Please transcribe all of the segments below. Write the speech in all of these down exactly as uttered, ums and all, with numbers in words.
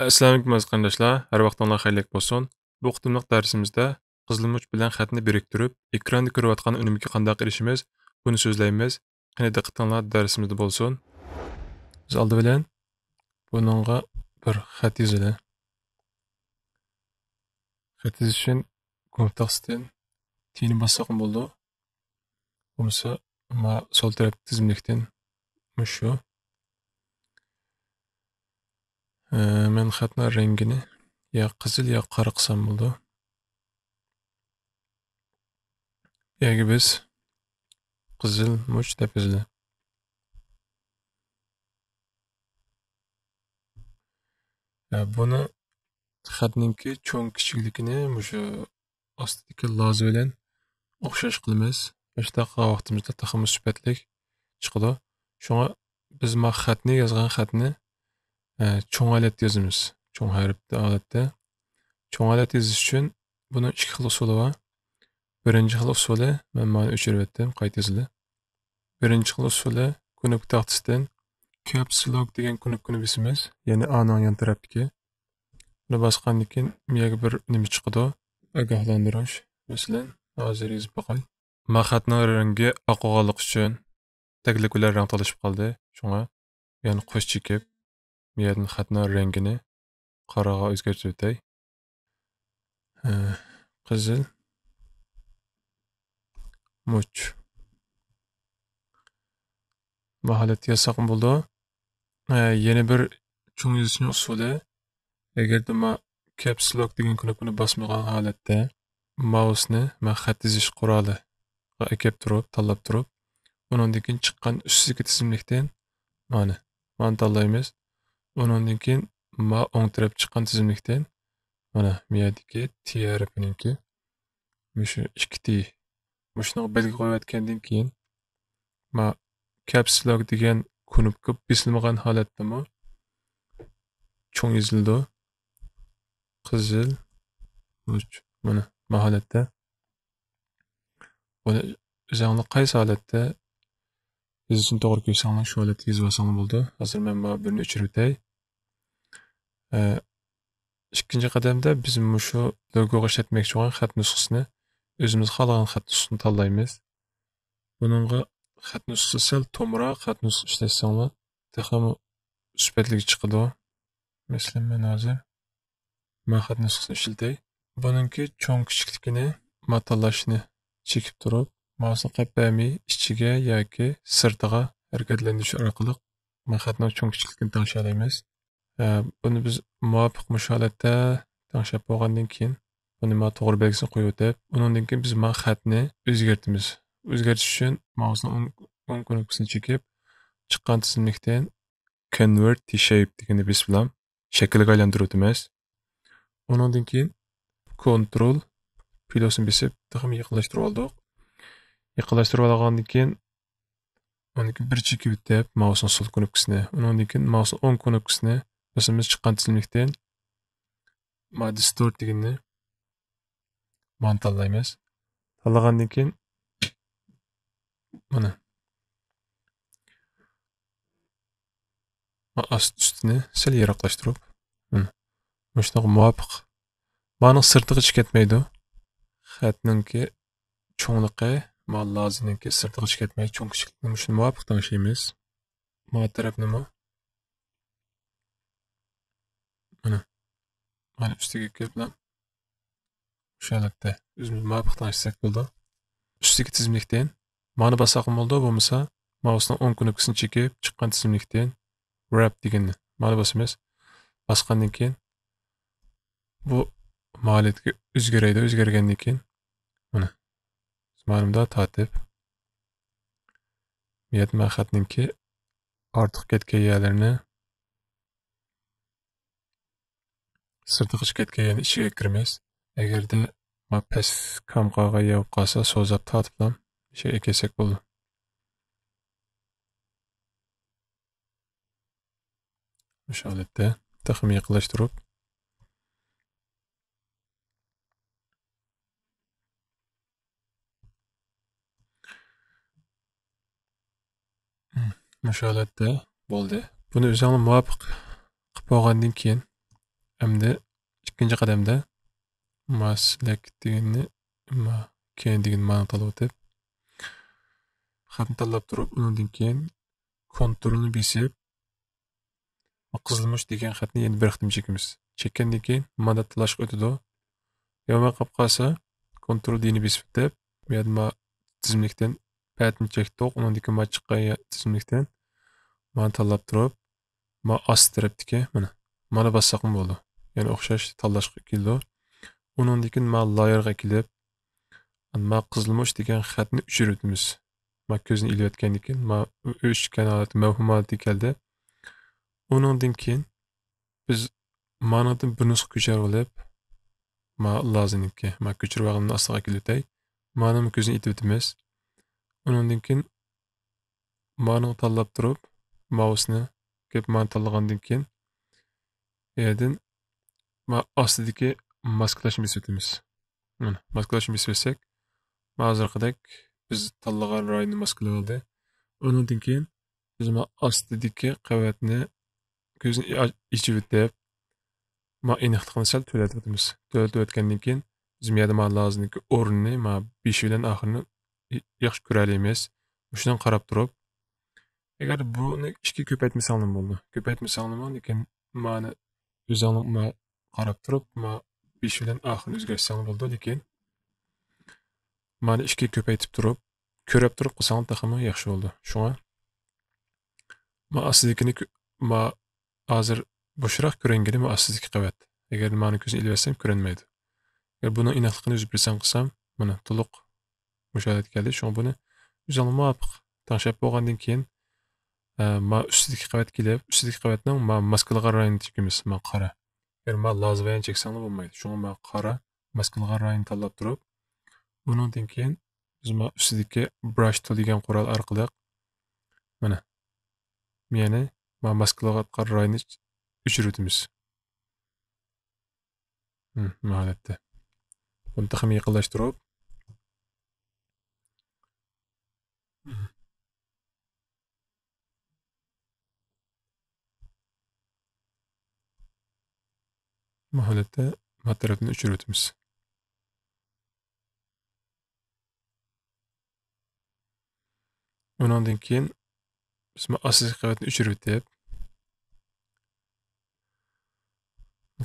ئەسسالامۇئەلەيكۇم ئەزىز قېرىنداشلار، ھەر ۋاقتىڭلار خەيرلىك بولسۇن. بۇ قېتىملىق دەرسىمىزدە قىزىل مۇچ بىلەن خەتنى بىرىكتۈرۈپ، ئېكراندا كۆرۈۋاتقان ئۈنۈمگە قانداق ئېرىشىمىز، بۇنى سۆزلەيمىز. قېنى، دىققىتىڭلار دەرسىمىزدە بولسۇن. بىز ئالدى بىلەن بۇنىڭغا بىر خەت يېزىلى. خەت يېزىش ئۈچۈن كونف تاختىسىدىن تىنى باسساقمۇ بولىدۇ. بولمىسا، ما سول تەرەپ تىزىملىكتىن مۇشۇ. ئە، مەن خەتنىڭ رەڭگىنى يا قىزىل، يا قارا قىلسام بولىدۇ. ياكى بىز قىزىل مۇچ دەپ يېزىلى. يا، بۇنى خەتنىڭكى چوڭ كىچىكلىكىنى مۇشۇ ئاستىدىكى لازا بىلەن ئوخشاش قىلىمىز. ئاشۇنداق قىلغان ۋاقتىمىزدا تېخىمۇ سۈپەتلىك چىقىدۇ. شۇڭا بىز ما خەتنى، يازغان خەتنى، ئە، چوڭ ھالەتتە يازىمىز. چوڭ ھەرپ ھالەتتە. چوڭ ھالەتتە يېزىش ئۈچۈن بۇنىڭ ئىككى خىل ئۇسۇلى بار. بىرىنچى خىل ئۇسۇلى، مەن مانى ئۆچۈرۈۋەتتىم، قايتا يېزىلى. بىرىنچى خىل ئۇسۇلى، كۇنۇپكا تاختىسىدىن كەپس لوك دېگەن كۇنۇپكىنى بېسىمىز، يەنى ئانىڭ يان تەرەپتىكى. بۇنى باسقاندىن كېيىن مىيەگە بىر نېمە چىقىدۇ؟ ئاگاھلاندۇرۇش، مەسىلەن، ھازىر يېزىپ باقاي. ما خەتنىڭ رەڭگى ئاق بولغانلىقى ئۈچۈن تەگلىك بىلەن رەڭ تالىشىپ قالدى. شۇڭا يەنە قوش چېكىپ، مىيەدىن خەتنىڭ رەڭگىنى قاراغا ئۆزگەرتىۋېتەي. ھە، قىزىل مۇچ. ما ھالەتتە يازساقمۇ بولىدۇ. ھە، يەنە بىر چوڭ يېزىشنىڭ ئۇسۇلى، ئەگەردە ما كەپس لوك دېگەن كۇنۇپكىنى باسمىغان ھالەتتە ماۋسنى ما خەت يېزىش قورالىغا ئەكەپ تۇرۇپ، تاللاپ تۇرۇپ، ئۇنىڭدىن كېيىن چىققان ئۈستىدىكى تىزىملىكتىن مانا، مانى تاللايمىز. ئۇنىڭدىن كېيىن ما ئوڭ تەرەپ چىققان تىزىملىكتىن مانا، مۇ يەردىكى تى ھەرپىنىڭكى مۇشۇ ئىككى تى. مۇشۇنىڭغا بەلگە قويۇۋەتكەندىن كېيىن، ما كەپس لوك دېگەن كۇنۇپكا بېسىلمىغان ھالەتتىمۇ چوڭ يېزىلىدۇ. قىزىل مۇچ. مانا، ما ھالەتتە. بۇنى ئۆزۈڭلار قايسى ھالەتتە يېزىشنى توغرا كۆرسەڭلار، شۇ ھالەتتە يېزىۋالساڭلار بولىدۇ. ھازىر مەن مانا بىرنى ئۆچۈرۈۋېتەي. ئە، ئىككىنچى قەدەمدە بىز مۇشۇ لوگوغا ئىشلەتمەكچى بولغان خەت نۇسخىسىنى، ئۆزىمىز خالىغان خەت نۇسخىسىنى تاللايمىز. بۇنىڭغا خەت نۇسخىسى سەل تومراق خەت نۇسخا ئىشلەتسەڭلار، تېخىمۇ سۈپەتلىك چىقىدۇ. مەسىلەن، مەن ھازىر ما خەت نۇسخىسىنى ئىشلىتەي. بۇنىڭكى چوڭ كىچىكلىكىنى ما تاللاشنى چېكىپ تۇرۇپ، ماۋسنى قويۇپ بەرمەي ئىچىگە ياكى سىرتىغا ھەرىكەتلەندۈرۈش ئارقىلىق ما خەتنىڭ چوڭ كىچىكلىكىنى تەڭشىيەلەيمىز. ئە، بۇنى بىز مۇۋاپىق مۇشۇ ھالەتتە تەڭشەپ بولغاندىن كېيىن، بۇنى ما توغرا بەلگىسىنى قويۇۋېتىپ، ئۇنىڭدىن كېيىن بىز ما خەتنى ئۆزگەرتىمىز. ئۆزگەرتىش ئۈچۈن ماۋسنىڭ ئوڭ، ئوڭ كۇنۇپكىسىنى چېكىپ، چىققان تىزىملىكتىن كونۋېرت تى شەيپ دېگەننى بېسىپ بولام. شەكىلگە ئايلاندۇرۇۋېتىمىز. ئۇنىڭدىن كېيىن كونترول پلۇسنى بېسىپ، تېخىمۇ يېقىنلاشتۇرۇۋالدۇق. يېقىنلاشتۇرۇۋالغاندىن كېيىن، ئۇنىڭدىن كېيىن بىر چېكىۋېتىپ، ماۋسنىڭ سول كۇنۇپكىسىنى، ئۇنىڭدىن كېيىن ماۋسنىڭ ئوڭ كۇنۇپكىسىنى بېسىمىز، چىققان تىزىملىكتىن ما دىستورت دېگىنىنى مانا تاللايمىز. تاللىغاندىن كېيىن، مانا، ئاست ئۈستىنى سەل يىراقلاشتۇرۇپ، مانا، مۇشۇنىڭغا مۇۋاپىق. مانىڭ سىرتىغىچە كەتمەيدۇ. خەتنىڭكى چوڭلۇقى، ما لازىنىڭكى سىرتىغىچە كەتمەي، چوڭ كىچىكلىكنى مۇشۇنى مۇۋاپىق تەڭشەيمىز. ما تەرەپنىمۇ، مانا، مانا ئۈستىگە كېلىپ، مۇشۇ ھالەتتە ئۆزىمىز مۇۋاپىق تەڭشىسەك بولىدۇ. ئۈستىگە تىزىملىكتىن مانى باسساقمۇ بولىدۇ، بولمىسا ماۋسنىڭ ئوڭ كۇنۇپكىسىنى چېكىپ، چىققان تىزىملىكتىن ۋرەپ دېگەننى مانى باسىمىز. باسقاندىن كېيىن بۇ ما ھالەتكە ئۆزگىرەيدۇ. ئۆزگەرگەندىن كېيىن مانا، مانا مۇنداق تارتىپ، بۇ يەردە مەن خەتنىڭكى ئارتۇق كەتكەن يەرلىرىنى، سىرتىغىچە كەتكەن يەرنى ئىچىگە كىرىمىز. ئەگەردە ما پەس كام قالغان يەر بولۇپ قالسا، سوزاپ تارتىپلا ئىچىگە كەتسەك بولىدۇ. مۇشۇ ھالەتتە تېخىمۇ يېقىنلاشتۇرۇپ، مۇشۇ ھالەتتە بولدى. بۇنى ئۆزۈڭلار مۇۋاپىق قىلىپ بولغاندىن كېيىن، ئەمدى ئىككىنچى قەدەمدە ما سېلېكت دېگەننى، ما كېيىن دېگەن مانى تاللاۋېتىپ، خەتنى تاللاپ تۇرۇپ، ئۇنىڭدىن كېيىن كونترولنى بېسىپ، قىزىل مۇچ دېگەن خەتنى يەنە بىر قېتىم چېكىمىز. چەككەندىن كېيىن مانا تاللاشقا ئۆتىدۇ. يەنە قاپ قالسا، كونترول دېنى بېسىپ دەپ، بۇ يەردە ما تىزىملىكتىن پەتىنى چەكتۇق. ئۇنىڭدىن كېيىن ما چىققان يە-، تىزىملىكتىن مانا تاللاپ تۇرۇپ، ما ئاستى تەرەپتىكى، مانا، مانا باسساقمۇ بولىدۇ. يەنە ئوخشاش تاللاشقا كېلىدۇ. ئۇنىڭدىن كېيىن ما لايېرغا كېلىپ، ما قىزىل مۇچ دېگەن خەتنى ئۆچۈرۈۋېتىمىز. ما كۆزنى ئېلىۋەتكەندىن كېيىن، ما ئۆ-، ئۆچكەن ھالەتتە، مەۋھۇم ھالىتىگە كەلدى. ئۇنىڭدىن كېيىن بىز مانىڭدىن بىر نۇسخا كۆچۈرۈۋېلىپ، ما لازىنىڭكى، ما كۆچۈرۈۋالغىنىمنى ئاستىغا كېلىۋېتەي. مانىمۇ كۆزنى ئېتىۋېتىمىز. ئۇنىڭدىن كېيىن مانىڭ تاللاپ تۇرۇپ، ماۋسنى كېلىپ مانى تاللىغاندىن كېيىن، يەردىن ما ئاستىدىكى ماسكىلاشنى بېسىۋېتىمىز. مانا، ماسكىلاشنى بېسىۋەتسەك، ما ھازىرقىدەك بىز تاللىغان رايوننى ماسكىلىۋالدى. ئۇنىڭدىن كېيىن بىز ما ئاستىدىكى قەۋەتنى كۆزنى ئا-، ئېچىۋېتىپ، ما ئېنىقلىقنى سەل تۆۋەنلىتىۋېتىمىز. تۆۋەنلىتىۋەتكەندىن كېيىن، بىز ما يەردە ما لازىنىڭكى ئورنىنى، ما بېشى بىلەن ئاخىرىنى ياخشى كۆرەلەيمىز. مۇشۇنىڭغا قاراپ تۇرۇپ، ئەگەر بۇنى ئىككى كۆپەيتمىسەڭلارمۇ بولىدۇ. كۆپەيتمىسەڭلارمۇ، لېكىن مانى ئۆزۈڭلار ما قاراپ تۇرۇپ، ما بېشى بىلەن ئاخىرىنى ئۆزگەرتسەڭلار بولىدۇ، لېكىن مانى ئىككى كۆپەيتىپ تۇرۇپ، كۆرۈپ تۇرۇپ قىلساڭلار تېخىمۇ ياخشى بولىدۇ. شۇڭا ما ئاستىدىكىنى كۆ-، ما ھازىر بوشراق كۆرۈنگىنى ما ئاستىدىكى قەۋەت. ئەگەر مانى كۆزنى ئېلىۋەتسەم كۆرۈنمەيدۇ. ئەگەر بۇنىڭ ئېنىقلىقىنى يۈز پىرسەنت قىلسام، مانا تولۇق مۇشۇ ھالەتكە كەلدى. شۇڭا بۇنى ئۆزۈڭلار مۇۋاپىق تەڭشەپ بولغاندىن كېيىن، ئە، ما ئۈستىدىكى قەۋەتكە كېلىپ، ئۈستىدىكى قەۋەتنىڭ ما ماسكىلىغان رايونىنى چېكىمىز، ما قارا. يەنى ما لازا بىلەن چەكسەڭلار بولمايدۇ. شۇڭا ما قارا ماسكىلىغان رايونىنى تاللاپ تۇرۇپ، ئۇنىڭدىن كېيىن بىز ما ئۈستىدىكى برۇش تۇل دېگەن قورال ئارقىلىق، مانا، يەنى ما ماسكىلىغان رايوننى ئۆچۈرۈۋېتىمىز. مم، ما ھالەتتە. بۇنى تېخىمۇ يېقىنلاشتۇرۇپ. ما ھالەتتە ما تەرەپنى ئۆچۈرۈۋېتىمىز. ئۇنىڭدىن كېيىن بىز ما ئاستىدىكى قەۋەتنى ئۆچۈرۈۋېتىپ،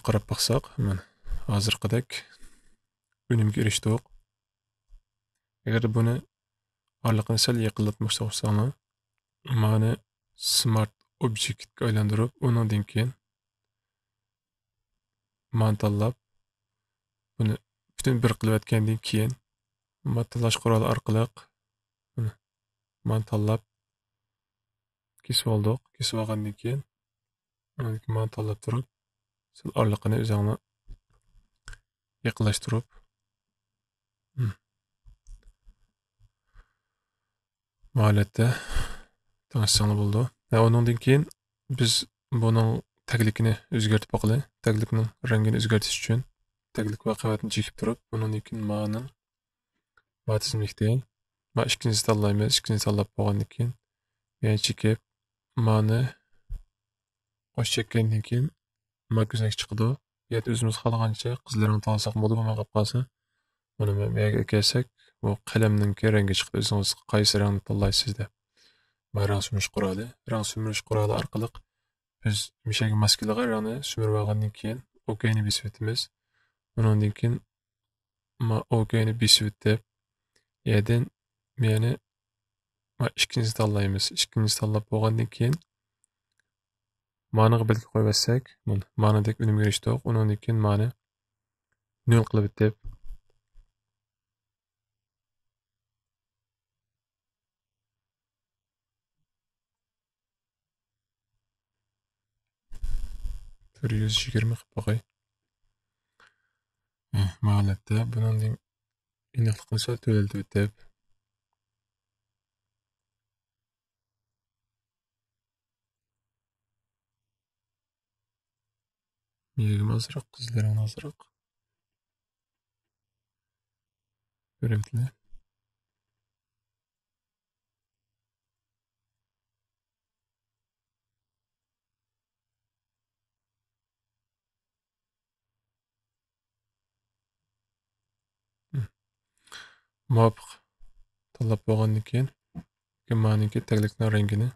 قاراپ باقساق، مانا ھازىرقىدەك ئۈنۈمگە ئېرىشتۇق. ئەگەر بۇنى ئارىلىقىنى سەل يېقىنلاتماقچى بولساڭلار، مانى سمارت ئوبيېكتكە ئايلاندۇرۇپ، ئۇنىڭدىن كېيىن مانى تاللاپ، بۇنى پۈتۈن بىر قىلىۋەتكەندىن كېيىن، ما تاللاش قورالى ئارقىلىق مانا، مانى تاللاپ كېسىۋالدۇق. كېسىۋالغاندىن كېيىن، ئاندىن كېيىن مانى تاللاپ تۇرۇپ، سەل ئارىلىقىنى ئۆزۈڭلار يېقىنلاشتۇرۇپ، مم. ما ھالەتتە تەڭشىسەڭلار بولىدۇ. ۋە ئۇنىڭدىن كېيىن بىز بۇنىڭ تەگلىكىنى ئۆزگەرتىپ باقىلى. تەگلىكنىڭ رەڭگىنى ئۆزگەرتىش ئۈچۈن تەگلىك ۋە قەۋەتنى چېكىپ تۇرۇپ، بۇنىڭدىن كېيىن مانىڭ ما تىزىملىكتىن ما ئىككىنچىسىنى تاللايمىز. ئىككىنچىسىنى تاللاپ بولغاندىن كېيىن، يەنە چېكىپ، مانى قوش چەككەندىن كېيىن، ما كۆزنەك چىقىدۇ. يەنە ئۆزىمىز خالىغانچە قىزىل رەڭ تاللىساق بولىدۇ، بولماي قاپ قالسا. مانا، مەن بۇ يەرگە كەلسەك، بۇ قەلەمنىڭكى رەڭگى چىقىدۇ. ئۆزىڭىز قايسى رەڭنى تاللايسىز دەپ. ما رەڭ سۈمۈرۈش قورالى. رەڭ سۈمۈرۈش قورالى ئارقىلىق بىز مۇشۇ يەرگە ماسكىلىغان رەڭنى سۈمۈرۈپ ئالغاندىن كېيىن، ئوكەينى بېسىۋېتىمىز. ئۇنىڭدىن كېيىن ما ئوكەينى بېسىۋېتىپ، يەردىن يەنە ما ئىككىنچىسىنى تاللايمىز. ئىككىنچىسىنى تاللاپ بولغاندىن كېيىن، مانىغا بەلگە قويۇۋەتسەك، مانا، مانىدەك ئۈنۈمگە ئېرىشتۇق. ئۇنىڭدىن كېيىن مانى نۆل قىلىۋېتىپ، بىر يۈز يىگىرمە قىلىپ باقاي. ھە، ما ھالەتتە بۇنىڭدىن ئېنىقلىقنى سەل تۆۋەنلىتىۋېتىپ. مېنىڭكىمۇ ئازراق، قىزلىرىڭ ئازراق. كۆرۈمتىلەر. مۇۋاپىق تاللاپ بولغاندىن كېيىن، مانىڭكى تەگلىكنىڭ رەڭگىنى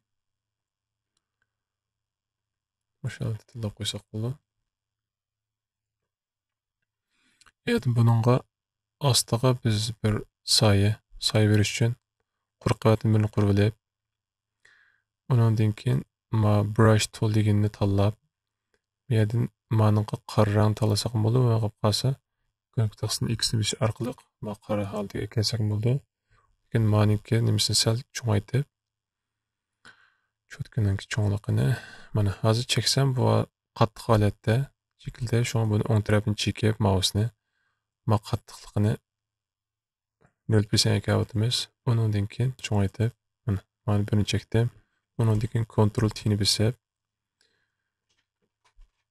مۇشۇ ھالەتتە تاللاپ قويساق بولىدۇ. ئەمدى بۇنىڭغا ئاستىغا بىز بىر سايە، سايە بېرىش ئۈچۈن قۇرۇق قەۋەتنى بىرنى قۇرۇۋېلىپ، ئۇنىڭدىن كېيىن ما brush tool دېگىنىنى تاللاپ، بۇ يەردىن مانىڭغا قارا رەڭ تاللىساق بولىدۇ، ماڭا قالسا كۆنكى تاختىسىنى ئىكىسىنى بېسىش ئارقىلىق ما قارا ھالىتىگە كەلسەك بولىدۇ. لېكىن مانىڭكى نېمىسىنى سەل چوڭايتىپ، چوتكىنىڭكى چوڭلۇقىنى، مانا ھازىر چەكسەم بۇ قاتتىق ھالەتتە چېكىلدى، شۇڭا بۇنى ئوڭ تەرەپنى چېكىپ مائۇسنى ما قاتتىقلىقىنى نۆل پىرسەنتكە كەۋاتىمىز. ئۇنىڭدىن كېيىن چوڭايتىپ، مانا، مانا بىرنى چەكتىم. ئۇنىڭدىن كېيىن كونترول تىنى بېسىپ،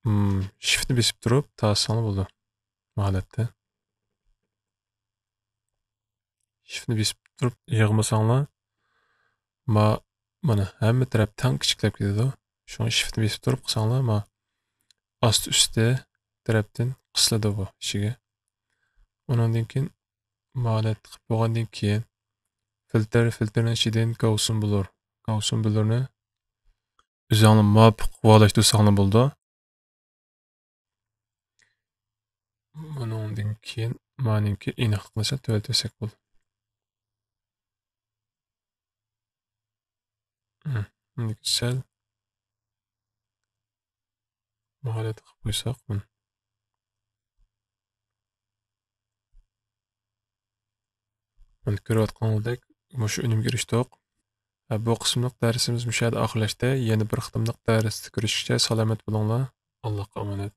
مم، شىفتنى بېسىپ تۇرۇپ تاسساڭلار بولىدۇ. ما ھالەتتە. شىفتنى بېسىپ تۇرۇپ يىغمىساڭلار، ما، مانا ھەممە تەرەپ تەڭ كىچىكلەپ كېتىدۇ. شۇڭا شىفتنى بېسىپ تۇرۇپ قىلساڭلار، ما ئاستى ئۈستى تەرەپتىن قىسىلىدۇ بۇ ئىچىگە. ئۇنىڭدىن كېيىن ما ھالەتتە قىلىپ بولغاندىن كېيىن، فىلتر، فىلتىرنىڭ ئىچىدىن گاۋسون بلۇر، گاۋسون بلۇرنى ئۆزۈڭلار مۇۋاپىق ۋالاش تۇرساڭلار بولىدۇ. بۇنىڭدىن كېيىن مانىڭكى ئېنىقلىقنى سەل تۆۋەنلىتىۋەتسەك بولىدۇ. مم، ئەمدى سەل مۇ ھالەتتە قىلىپ قويساق، مم. مانا كۆرۈۋاتقىنىڭىزدەك مۇشۇ ئۈنۈمگە ئېرىشتۇق. ھە، بۇ قىسىملىق دەرسىمىز مۇشۇ يەردە ئاخىرلاشتى. يەنە بىر قېتىملىق دەرستە كۆرۈشكىچە سالامەت بولۇڭلار. ئاللاھقا ئامانەت.